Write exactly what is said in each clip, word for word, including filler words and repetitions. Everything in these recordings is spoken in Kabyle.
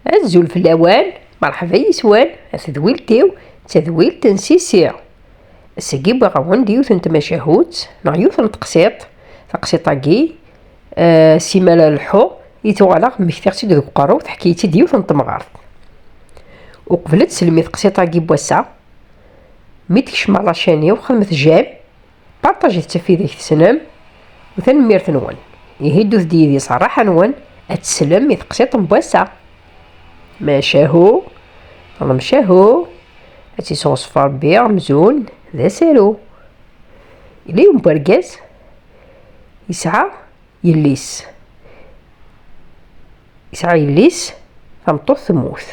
Azul fell-awen, merḥba yis-wen, a tedwilt-iw, d tadwilt n Sisi. Ass-agi wwiɣ-awen-d yiwet n tmacahut neɣ yiwet n teqsiṭ. Taqsiṭ-agi, eh, simmal leḥḥuɣ i tuɣaleɣ, mmektiɣ-tt-id deg uqerru, teḥka-yi-tt-id yiwet n temɣart. Uqbel ad teslem i teqsiṭ-agi n wass-a, mi d-tkecmem la chaîne-iw, xedmet j'aime, partajit ɣef wid i tessnem, u tanemmirt-nwen. Ihi ddut-d yid-i s rraḥa-nwen ad teslem i teqsiṭ n wass-a. Macahu, lemcahu, ad tt-isɣeṣṣef Rebbi amzun d asaru. Yella yiwen n wergaz yesɛa yelli-s. Yesɛa yelli-s, tameṭṭut temmut.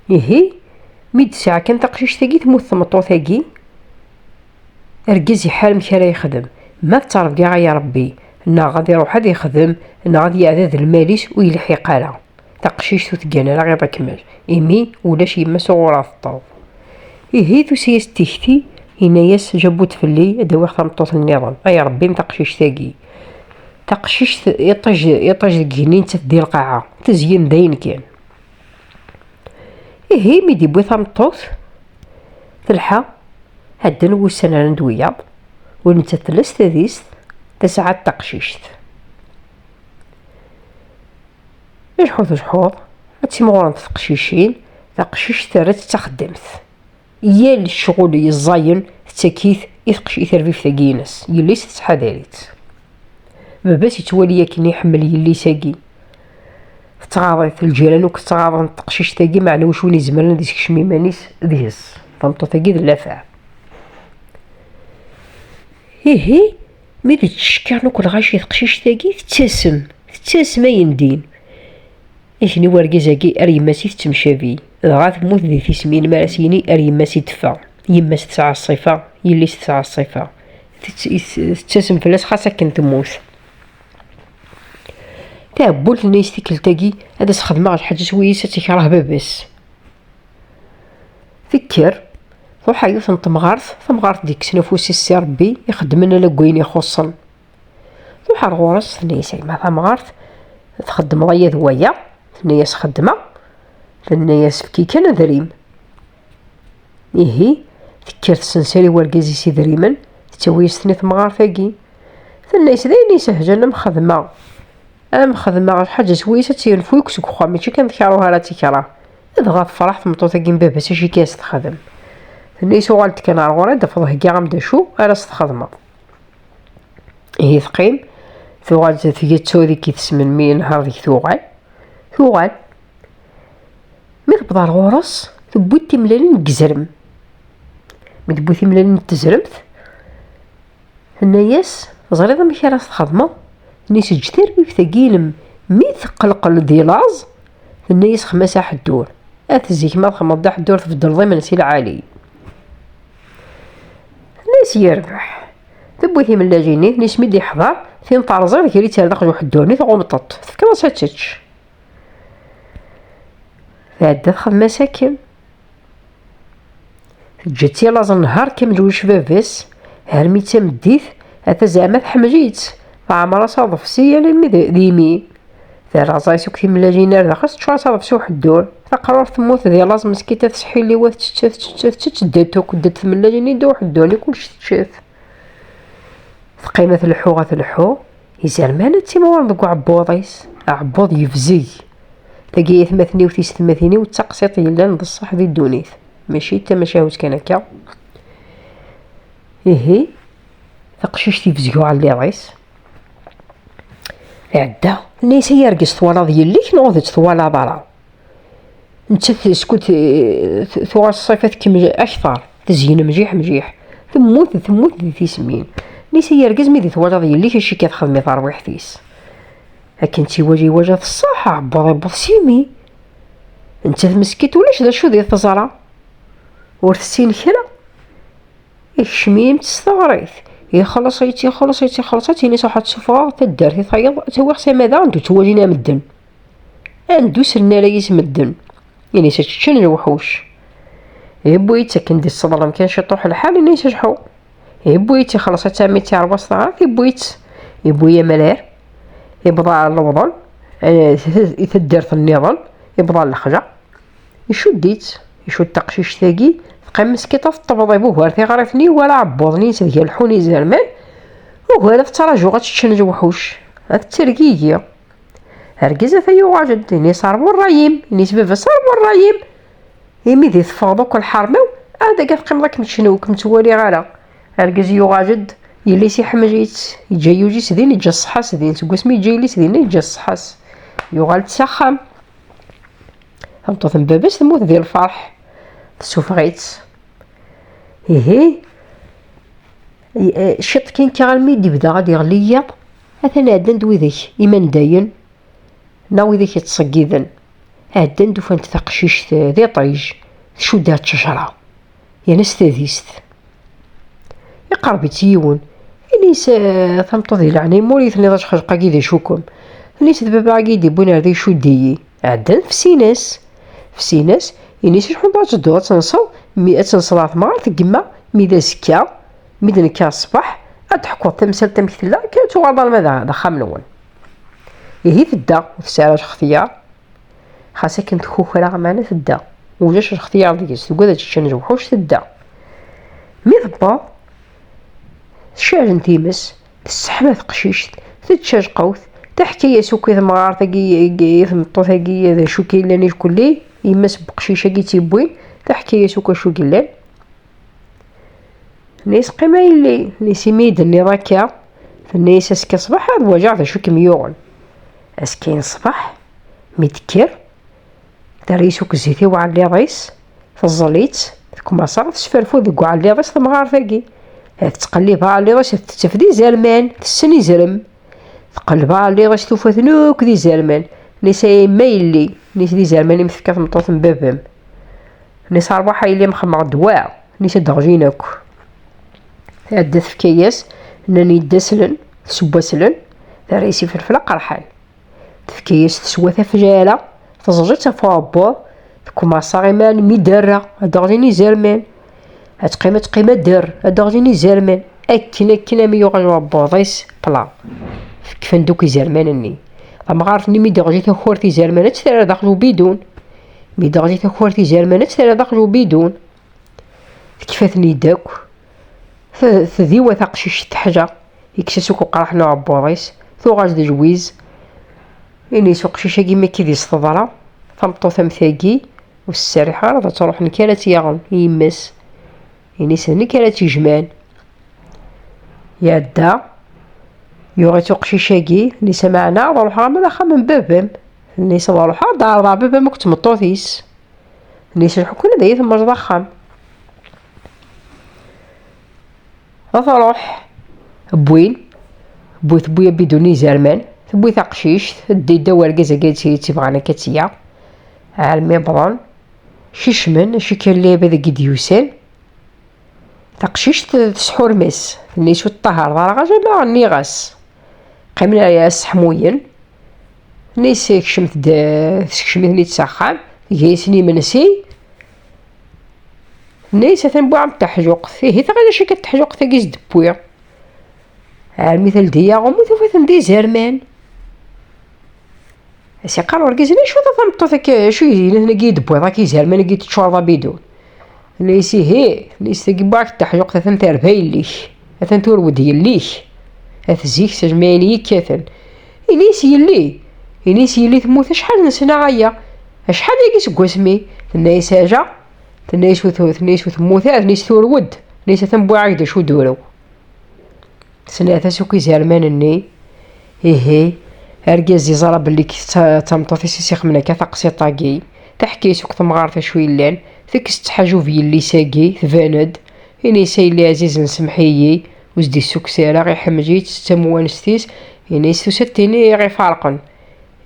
Ihi, mi d-tesɛa kan taqcict-agi, temmut tmeṭṭut-agi, argaz iḥar amek ara yexdem. Ma tettṛebbiɣ ay Ṛebbi, neɣ ad iṛuḥ ad ixdem, neɣ ad yeɛdad lmal-is ur yelḥiq ara. Taqcict ur teggan ara iḍ akmel, imi ulac yemma-s uɣur ara teṭṭeḍ. Ihi tusa-yas-d tikti, yenna-yas: "Jabut fell-i, ad d-awiɣ tameṭṭut nniḍen, ay Ṛebbi, n taqcict-agi." Taqcict, iṭij, iṭij deg igenni, nettat di lqaɛa, tezyen d ayen kan. Ihi, mi d-iwwi tameṭṭut, telḥa, ɛeddan wussan, rran-d wiyaḍ, ula nettat tella s tadist, tesɛa-d taqcict. Iḥḥu tejḥuḍ, ad timɣurent teqcicin, taqcict terra-tt d taxeddamt. Yal ccɣel yeẓẓayen tettak-it i teqc-, i terbibt-agi-ines. Yelli-s tettḥadar-itt. Baba-s yettwali akken iḥemmel yelli-s-agi. Tettɣaḍ-it, lǧiran akk ttɣaḍen teqcict-agi, meɛna ulac win izemren ad isekcem iman-is deg-s. Tameṭṭut-agi d llafaɛ. Ihi, mi d-ttcekkiren akk lɣaci teqcict-agi, tettasem, tettasem ayendin. Iken i wergaz-agi ar yemma-s i tettemcabi, dɣa temmut di tismin mi ara s-yini ar yemma-s i d-teffeɣ. Yemma-s tesɛa ṣṣifa, yelli-s tesɛa ṣṣifa. Tett-, tettasem fell-as xas akken temmut. Taɛebbult-nni-s tikkelt-agi, ad as-xedmeɣ lḥaǧa s wayes ad tt-ikreh baba-s. Tekker, truḥ ɣer yiwet n temɣart, tamɣart d-ikksen afus-is si Ṛebbi, ixeddmen ala deg wayen ixuṣṣen. Truḥ ar ɣur-s, tenna-yas: "A yemma tamɣart, txeddmeḍ aya d waya?" Tenna-yas: "Xeddmeɣ." Tenna-yas: "Efk-iyi kan adrim." Ihi, tekker tessenser i wergaz-is idrimen, tettawi-yas-ten i temɣart-agi. Tenna-yas: "D ayen isehlen, am xedmeɣ, am xedmeɣ lḥaǧa s wayes ad tt-yenfu akk seg uxxam, mačči kan d karuh ara tt-ikreh." Dɣa tefreḥ tmeṭṭut-agi n baba-s acu i as-texdem. Tenna-yas: "Uɣal-d kan ar ɣur-i, ad tafeḍ heggaɣ-am-d acu ara s-txedmeḍ." Ihi teqqim, tuɣal tga ttawdi-k i tesmen mi yenher deg tuɣal. Tuɣal. Mi tewweḍ ar ɣur-s, tewwi-d timellalin n yezrem. Mi tewwi timellalin n tezremt, tenna-yas: "Teẓriḍ amek ara s-txedmeḍ?" Tenna-yas: "Eǧǧ tarbibt-agi-inem, mi teqleqel di laẓ," tenna-yas, "xem-as aḥeddur. At zik ma txedmeḍ-d aḥeddur, tbeddleḍ imensi lɛali." Tenna-yas: "Yerbeḥ." Tewwi timellalin-nni, tenna-yas: "Mi d-iḥḍer, tin terẓiḍ, ger-itt ar daxel uḥeddur-nni, tɣumṭeḍ, tefkiḍ-as ad tečč." Tɛedda txedm-as akken. Teǧǧa-tt i laẓ nnhar kamel ulac baba-s, armi d tameddit, ata zeɛma tḥemmel-itt, teɛmer-as aḍebsi almi d, d imi. Terra ẓẓay-is akk timellalin ar daxel, teččur-as aḍebsi uḥeddur. Taqrurt temmut di laẓ meskint, tesḥilliw, tettett, tettett, tettett, ddant akk, ddant tmellalin-nni ddaw uḥeddur-nni, kullec tečča-t. Teqqim ad tleḥḥu, ad tleḥḥu, izerman ad timɣuren deg uɛebbuḍ-is. Aɛebbuḍ yebzeg. Tagi, ay atmaten-iw, tisetmatin-iw, d taqsiṭ yellan d ṣṣeḥ di ddunit, mačči d tamacahut kan akka. Ihi, taqcict yebzeg uɛelliḍ-is. Tɛedda, tenna-yas: "Ay argaz, twalaḍ yelli-k neɣ ur tt-twalaḍ ara?" Nettat skud, eh, tuɣal ṣṣifa tkemmel akteṛ, tezyen mliḥ mliḥ. Temmut, temmut di tismin. Nni-s: "Ay argaz, mi d-twalaḍ yelli-k acu akka txedmi tarwiḥt-is?" Akken tt-iwala, iwala teṣṣeḥ, aɛebbuḍ iwweḍ s imi. Nettat meskint ulac d acu di teẓra. Ur tessin kra. Ikcem-itt s teɣrit. Ixelleṣ-itt, ixelleṣ-itt, ixelleṣ-itt, ini-s: "Ruḥ ad tessufɣeḍ taddart i tayeḍ, ad tt-awiɣ s amadaɣ, anda ur ttwalin ara medden. Anda ur sellen ara yis medden." Ini-s: "Ad tt-ččen lewḥuc." Yewwi-tt akken d-isseḍlem kan ciṭuḥ lḥal, ini-s: "Aǧḥu." Yewwi-tt, ixelleṣ-itt armi d tiṛwa s teɣrit, yewwi-tt. Yewwi amrar, yewweḍ ɣer lewḍen, eh, i taddart nniḍen, Ibḍa n lexla, icudd-itt, icudd taqcict-agi, teqqim meskint ad teṭṭebḍ ibugar tiɣrit-nni wala aɛebbuḍ-nni-ines deg lḥun izerman, ugar ad ttṛajuɣ ad tt-ččen lewḥuc, ad tettergigi. Argaz ata yuɣal-d, ini-as: "Ṛwu ṛṛay-im", ini-as baba-s: "Ṛwu ṛṛay-im, imi di teffɣeḍ akk lḥerma-w, ad akka teqqimeḍ ad kem-ččen ur kem-ttwaliɣ ara." Argaz yuɣal-d, yelli-s iḥemmel-itt, yeǧǧa yelli-s din, yeǧǧa ṣṣeḥḥa-s din, seg wasmi yeǧǧa yelli-s dinna, yeǧǧa ṣṣeḥḥa-s. Yuɣal-d s axxam. Tameṭṭut n baba-s temmut di lferḥ, tessufeɣ-itt. Ihi, i- eh, ciṭ kan kan armi d-ibda ad iɣli yiḍ, atan ɛeddan-d widak imendayen, neɣ widak yettṣeggiden. Ɛeddan-d, ufan-d taqcict, eh, d iṭij, tcudd ar ttejra, yerna s tadist. Iqerreb-itt yiwen, ini-as: "Eh, tameṭṭut, di leɛnaya-m, ur iyi-tenniḍ acxelq-agi d acu-kem?" Tenna-as: "D baba-agi i d-iwwin ar da icudd-iyi." Ɛeddan fsin-as, fsin-as, ini-as: "Acḥal ad tedduḍ ad tenseḍ, mi ad tenseḍ ɣer temɣart n yemma, mi d azekka, mi d-nekka ṣṣbeḥ, ad d-teḥkuḍ tamsalt amek tella, akken ad tuɣaleḍ alma d, d axxam-nwen." Ihi tedda, ur tesɛi ara lxetyar. Xas akken tkukra, meɛna tedda. Ulac lxetyar deg-s, tugad ad tt-ččen lewḥuc, tedda. Mi tewweḍ, tecɛel n times, tesseḥma teqcict, tečča lqawt, teḥka-yas akk i temɣart-agi, i tmeṭṭut-agi, d acu k-yellan irkelli, yemma-s n uqcic-agi i tt-yewwin, teḥka-yas akk acu yellan. Tenna-yas: "Qqim a yelli", tenna-yas, "imi i d-tenniḍ akka." Tenna-yas: "Azekka ṣṣbeḥ ad waliɣ d acu i kem-yuɣen." Azekka-yin ṣṣbeḥ, mi d-tekker, terra-yas akk zzit i uɛelliḍ-is, teẓẓel-itt, tekmaṣar tesferfud deg uɛelliḍ-is temɣart-agi. Tettqellib aɛelliḍ-is, tettaf d izerman, tessen izrem. Teqleb aɛelliḍ-is, tufa-ten akk d izerman. Tenna-yas: "A yemma yelli", tenna-yas, "d izerman i m-tefka tmeṭṭut n baba-m." Tenna-yas: "Rwaḥ a yelli, mxemmeɣ ddwa", tenna-yas, "ad d-ɣlin akk." Tɛedda tefka-yas, nnan yedda slen, teswa slen, terra-yas ifelfel aqerḥan. Tefka-yas teswa taflala, teẓẓel-itt ɣef uɛebbuḍ, tekmaṣar imar mi d-terra, ad d-ɣlin izerman. Ad teqqim, ad teqqim, ad d-terr, ad d-ɣlin izerman. Akken, akken, armi yuɣal uɛebbuḍ-is pla. Fekfen-d akk izerman-nni. Tamɣart-nni mi d-teɣli takurt izerman, ad tt-terr daxel ubidun. Mi d-teɣli takurt izerman, ad tt-terr daxel ubidun. Tekfa-ten-id akk. T-, tdiwa taqcict teḥla. Yekkes-as akk uqraḥ n uɛebbuḍ-is. Tuɣal d lwiz. Ini-as uqcic-agi mi akka i d-is teḍra, tameṭṭut am tagi, ur s-serriḥ ara ad truḥ, nekk ara tt-yaɣen i yemma-s. Ini-as d nekk ara tt-ijemɛen. Iɛedda, yuɣ-itt uqcic-agi, tenna-yas: "Meɛna ad ruḥeɣ arma d axxam n baba-m." Tenna-yas: "Ad ruḥeɣ ad d-ɛerḍeɣ baba-m akked tmeṭṭut-is." Tenna-yas: "Lḥu kan ad iyi-temmeẓeḍ axxam." Ad truḥ, wwin, wwi, tewwi abidun n izerman, tewwi taqcict, teddi ddaw urgaz-agi i tt-, i tt-ibɣan akka ad tt-yaɣ. Armi wwḍen, kecmen, acu kan lɛibad-agi d-yusan. Taqcict tesḥurma-s, tenna-yas: "Ur ṭṭahareḍ ara, ɣas ma nniɣ-as." Qqimen ara sseḥmuyen. Tenna-yas: "Kecmet-d, sekcem-iten-id s axxam." Tga-yasen imensi. Tenna-yas: "Atan wwiɣ-am-d taḥluqt." "Ihi, tɣil acu akka d taḥluqt-agi i s-d-wwiɣ?" Armi teldi aɣummu, tufa-ten d izerman. As-iqqar urgaz-nni: "Acu ta tameṭṭut akka, acu i d-yenna-ten-agi i d-tewwiḍ akka izerman-agi teččureḍ abidun?" Tenna-yas: "Ihi", tenna-yas, "tagi wwiɣ-ak-d taḥluqt, atan terba yelli-k, atan turwed yelli-k, at zik s ajmaɛin i yekkaten." Ini-as: "Yelli", ini-as, "yelli temmut acḥal n sna aya, acḥal yagi seg wasmi?" Tenna-yas: "Aja", tenna-yas, "ur tu-, tenna-yas, "ur temmut ara", tenna-yas, "turwed", tenna-yas, "atan wwiɣ-ak-d acu d urew." Senɛet-as akk izerman-nni. Ihi, argaz iẓra belli d ta-, d tameṭṭut-is i s-ixemmen akka taqsiṭ-agi. Teḥka-yas akk temɣart acu yellan, tekkes ttḥajub yelli-s-agi, tban-d. Ini-as: "A yelli ɛzizen, semmeḥ-iyi, ur s-d-issukkes ara, iḥemmel-itt, d tamewanest-is." Ini-as: "Tusa-d tin i ɣ-ifarqen.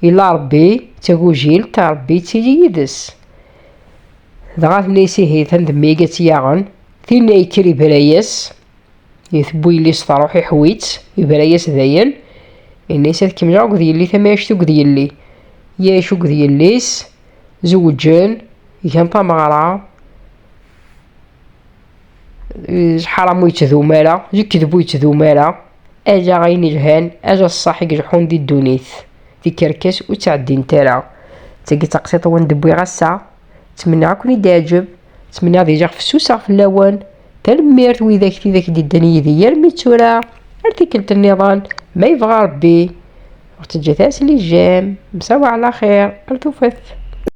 Illa Ṛebbi d tagujilt, Ṛebbi yettili yid-s." Dɣa tenna-yas: "Ihi, atan d mmi-agi ad tt-yaɣen." Tinna yekker ibra-yas. Itewwi yelli-s, truḥ iḥwi-tt, ibra-yas dayen. Yenna-yas: "Ad kemmleɣ akked yelli, tamɛict akked yelli." Yɛic akked yelli-s, zewǧen, gan tameɣra. Ḥaram ur yettdum ara, lekdeb ur yettdum ara. Ala ayen ilhan, ala ṣṣeḥ i ileḥḥun di ddunit. Tikerkas ur ttɛeddint ara. D tagi d taqsiṭ wen-d-wwiɣ ass-a. Ttmenniɣ ad ken-id-iɛǧeb. Ttmenniɣ d ijaɣ fessuseɣ fell-awen. Tanemmirt widak tidak d-iddan yid-i armi d tura. Ar tikkelt nniḍen, ma yebɣa Rebbi. Ur teǧǧat-as les j'aime. Msawa ɛla xir. Ar tufat.